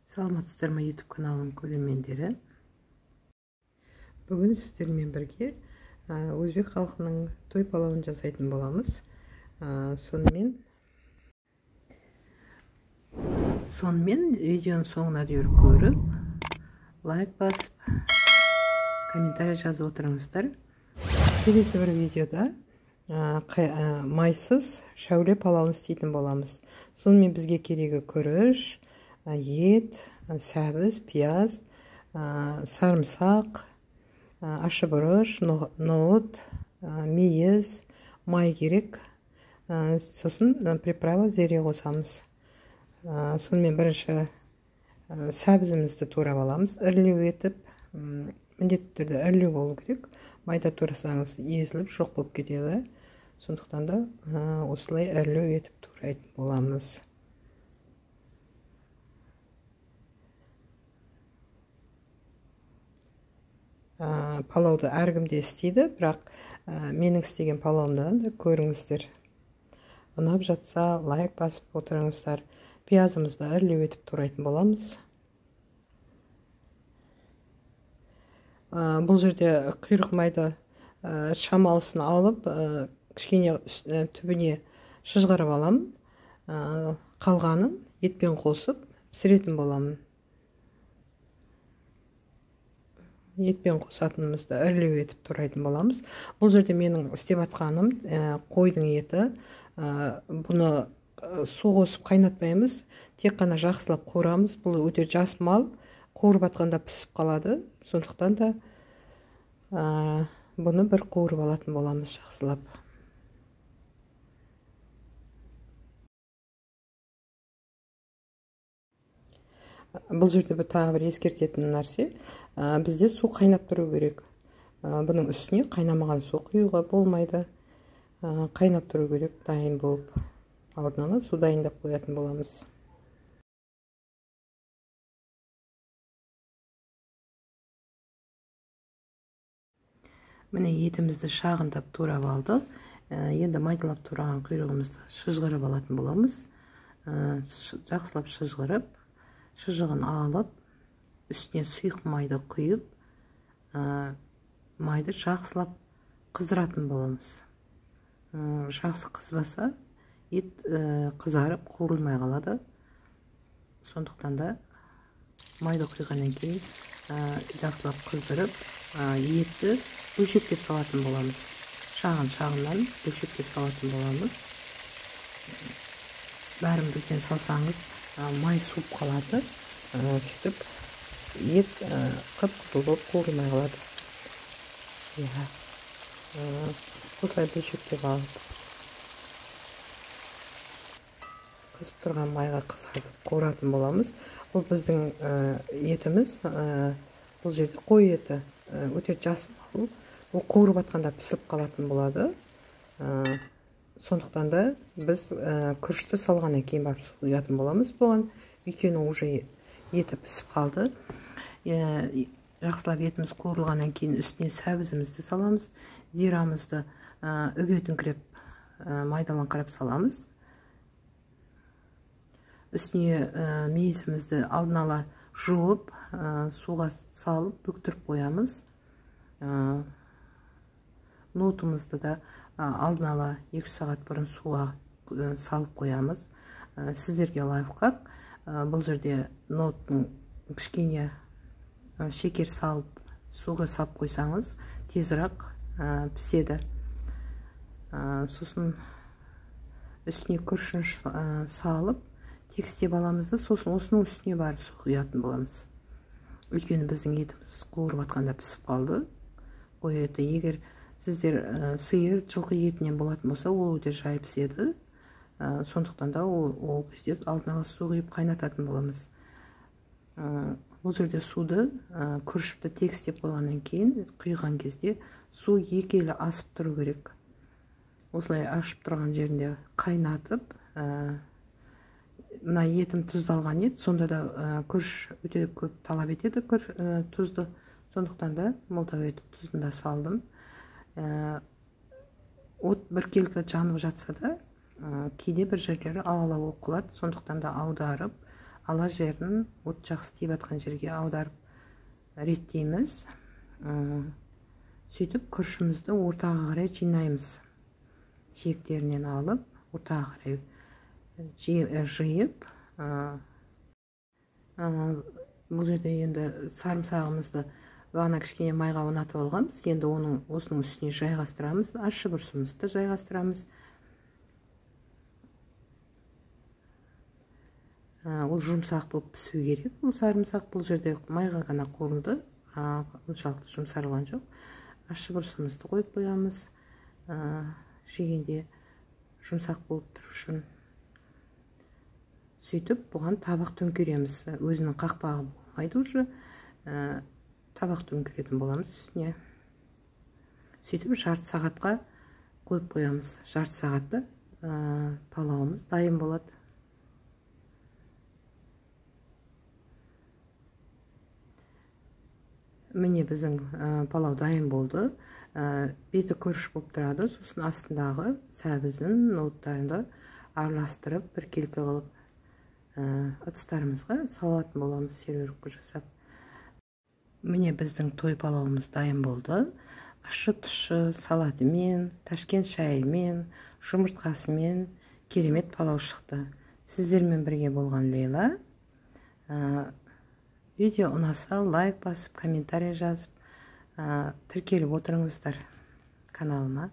Саламатсыздар ма, YouTube каналының көрермендері. Бүгін сіздермен бірге өзбек халқының той палауын жасайтын боламыз. Сонымен видеоның соңына дейін көріп, лайк басып, комментарий жазып отырыңыздар. Келесі бір видеода майсыз шәуле палауын істейтін боламыз. Сонымен бізге керегі күріш, ет, сәбіз, пияз, сарымсақ, ашы бұрыш, ноғыт, мейіз, май керек. Сосын приправа зере қосамыз. Сонымен бірінші сәбізімізді турап аламыз, ірілеу етіп, міндетті түрде ірілеу болу керек. Майда турасаңыз езіліп жоқ болып кетеді. Сондықтан да осылай ірілеу етіп турайтын боламыз. Палауды әркім де істейді, бірақ менің істеген палауымдан да көріңіздер. Ұнап жатса лайк басып отырыңыздар. Пиязымызды ірілеу етіп турайтын боламыз. Бұл жерде құйрық майды шамалысын алып, кішкене түбіне шыжғырып аламын. Қалғанын етпен қосып пісіретін боламын. Етпен қосатынымызды ірілеу етіп турайтын боламыз. Бұл жерде менің істеп атқаным қойдың еті. Бұны су қосып қайнатпаймыз, тек қана жақсылап қуырамыз. Бұл өте жас мал, қуырып атқанда пісіп қалады. Сондықтан да бұны бір қуырып алатын боламыз жақсылап. Бұл жерде бір тағы бір ескертетін нәрсе, бізде су қайнап тұру керек. Бұның үстіне қайнамаған су құюға болмайды. Қайнап тұру керек, дайын болып. Алдын ала су дайындап қоятын боламыз. Міне етімізді шағындап турап алдық. Енді майдалап тураған құйрығымызды шыжғырып алатын боламыз. Жақсылап шыжғырып, шыжығын алып, үстіне сұйық майды құйып, майды жақсылап қыздыратын боламыз. Жақсы қызбаса, ет қызарып қуырылмай қалады. Сондықтан да майды құйғаннан кейін жақсылап қыздырып, етті бөлшектеп салатын боламыз. Шағын-шағыннан бөлшектеп салатын боламыз. Бәрін бірден салсаңыз, май суып қалады. Сөйтіп ет қып-қызыл болып қуырылмай қалады. Иә. Осылай бөлшектеп алып, қызып тұрған майға қызартып қуыратын боламыз. Бұл біздің етіміз, бұл жерде қой еті, өте жас мал. Бұл қуырып атқанда пісіп қалатын болады. Сондықтан да біз күрішті салғаннан кейін барып су құятын боламыз бұған. Өйткені уже еті пісіп қалды. Жақсылап етіміз қуырылғаннан кейін үстіне сәбізімізді саламыз. Зирамызды үгетіңкіреп, майдалаңқырап саламыз. Үстіне мейізімізді алдын ала жуып, суға салып бүктіріп қоямыз. Нотымызды да алдын ала 2 сағат бұрын суға салып қоямыз. Сіздерге лайфхак, бұл жерде ноттың кішкене шекер салып, суға салып қойсаңыз, тезірек піседі. Сосын үстіне күрішін салып, тегістеп аламыз да, сосын осының үстіне барып су құятын боламыз. Өйткені біздің етіміз қуырып атқанда пісіп қалды. Қой еті, егер сіздер сиыр, жылқы етінен болатын болса, ол өте жай піседі. Сондықтан да ол кезде алдын ала су құйып қайнататын боламыз. Бұл жерде суды күрішті тегістеп қойғаннан кейін құйған кезде су 2 елі асып тұру керек. Осылай ашып тұрған жерінде қайнатып, мына етім тұздалған ет, сонда да күріш өте көп талап етеді тұзды. Сондықтан да молдау етіп тұзын да салдым. От біркелкі жанып жатса да, кейде бір жерлері ала-ала болып қалады. Сондықтан да аударып, Ала жерін от жақсы тиіп жатқан жерге аударып реттейміз. Сөйтіп күрішімізді ортаға қарай жинаймыз. Жиектерінен алып, ортаға қарай жиып, бұл жерде енді сарымсағымызды бағана кішкене майға ұнатып алғанбыз. Енді оның осының үстіне жайғастырамыз, ащы бұрышымызды жайғастырамыз. Ол жұмсақ болып пісу керек. Бұл сарымсақ бұл жерде майға ғана қуырылды, оншалықты жұмсарылған жоқ. Ащы бұрышымызды қойып қоямыз, жегенде жұмсақ болып тұру үшін. Сөйтіп бұған табақ төңкереміз. Өзінің қақпағы болмайды уже, табақ төңкеретін боламыз үстіне. Сөйтіп жарты сағатқа қойып қоямыз. Жарты сағатта палауымыз дайын болады. Міне біздің палау дайын болды. Беті күріш болып тұрады. Сосын астындағы сәбізін, ноттарында араластырып біркелкі қылып ыдыстарымызға салатын боламыз, сервировка жасап. Міне біздің той палауымыз дайын болды. Ащы тұщы салатымен, ташкент шайымен, жұмыртқасымен керемет палау шықты. Сіздермен бірге болған Лейла. Видео ұнаса лайк басып, комментарий жазып, тіркеліп отырыңыздар каналыма.